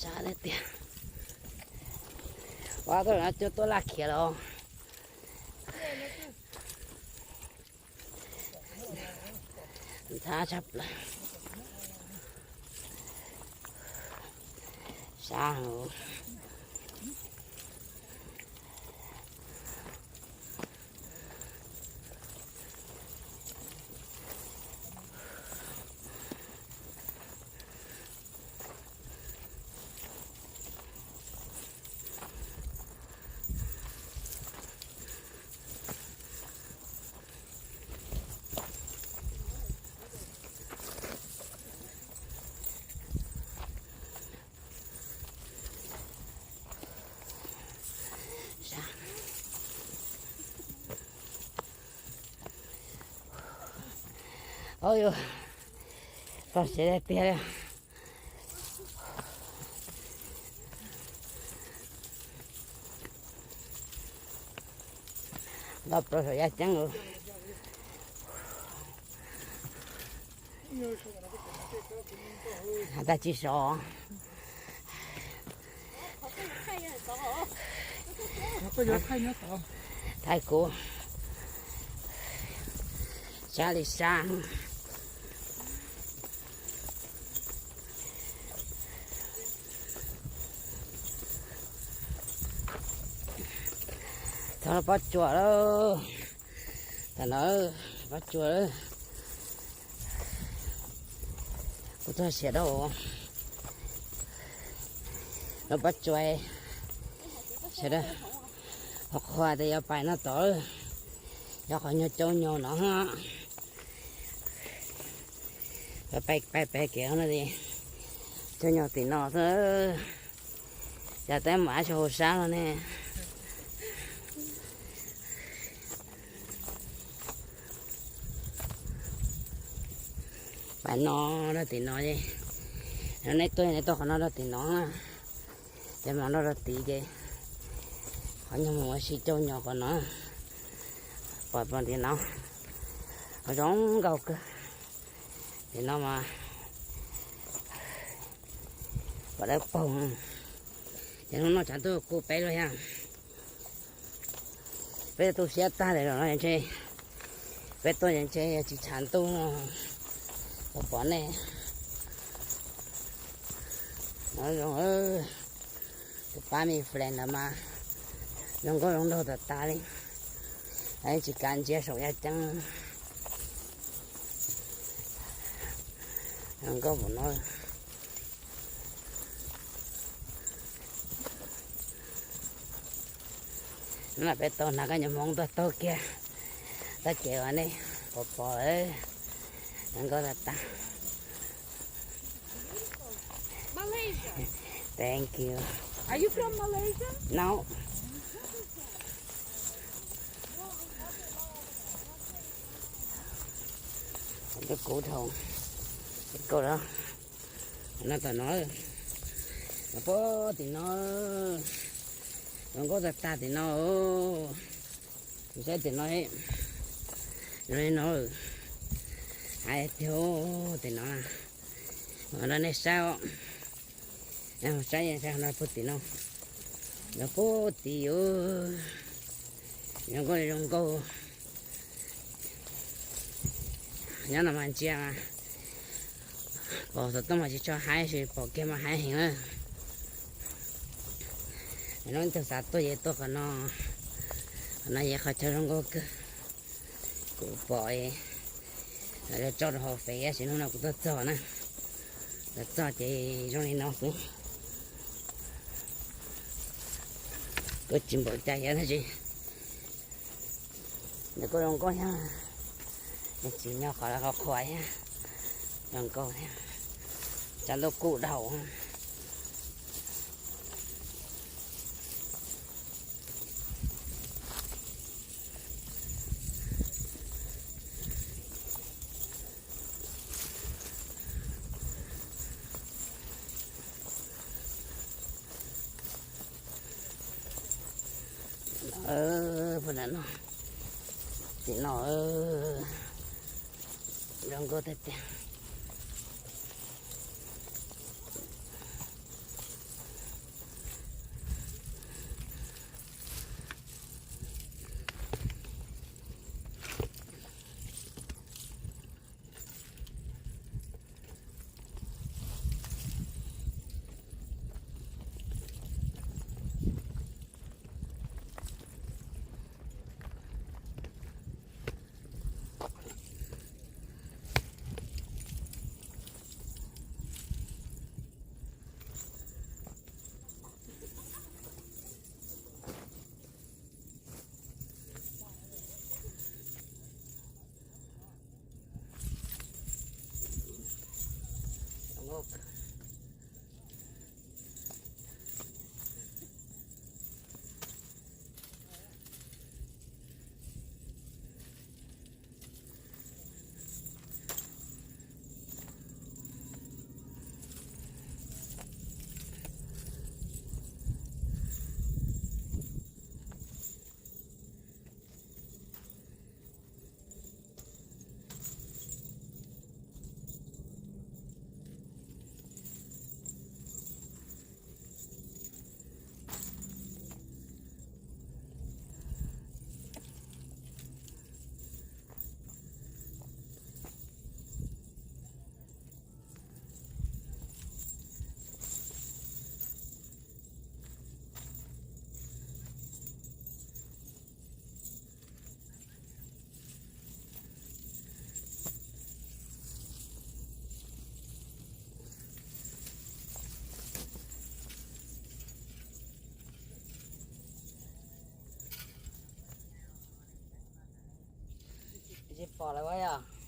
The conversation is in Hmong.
Sab tiag tiag. Ua tuaj no cua tuaj laj khiav los. Ntxhab tshaj plaws. Sab. Ov, txog siav tiag tiag li. Nto plaws saum yaj ceeb lawm. Has tas tsis sov. Thaij kuv. Sab li sab. Txog lub pob tsuas lawm. Tam no pob tsuas lawm. Kuv txog siav dau lub pob tsuas sawv daws. Qhov qhuas tias yuav pais no tod, yog qhov nyuag caum nyuag no. Pais pais pem kev no, caum nyuag tim no xwb. Cas teb mam tsis hauv sab no ne. Pais no rau tim no, nej tuaj nej tuaj qhov no rau tim no. Ces mam nrog rau tid ces qhov nyuag mus ua si caum nyuag qhov no. Pom pom tim no, qhov zoo nkauj kawg. Tim no mas pom dawb paug. Ces hnub no tshav ntuj kub peb lub thiab. Peb tu siab tag lawm los no ntshe peb tuaj ntshe yog tsis tshav ntuj no puas pom nej. No zoo, tus pab me friend ntawd mas zoo nkauj zoo nraug tas tas li. Tsis kav ntsia saum yaj ceeb. Zoo nkauj mus no. Hnub no peb tau hnav koj nyuam hmoov tuaj taug kiag txoj kev uas nej pom pom, zoo nkauj tas tas. Thank you. No. Tus kuv dhau, tus kuv dhau. No tom no, no puag tim no, zoo nkauj tag tag tim no. Kuv saib tim no, zoo li no, hais tiag tim no. Mam nrog nej saib os. Saib saib no puag tim no, no puag tim, zoo nkauj zoo nkauj. Nyob no mas ntsia, pom xov tooj mas tsis tshua haib, tab sis pom kiag mas haib heev na. Lub ib tug xav tuaj ces tuaj qhov no, qhov no yog qhov chaw zoo nkauj kawg. Kuv pom, tso rau hauv Fev, tab sis hnub no kuv tuaj txog na, tuaj txog ces zoo li no xwb. Kuj tsis npaum cas thiab tab sis nws kuj zoo nkauj thiab, tsis nyob qhov qhuav thiab, zoo nkauj thiab, tshav ntuj kub dhau. Tim no zoo nkauj tiag tiag. Tsis pom lawm yog?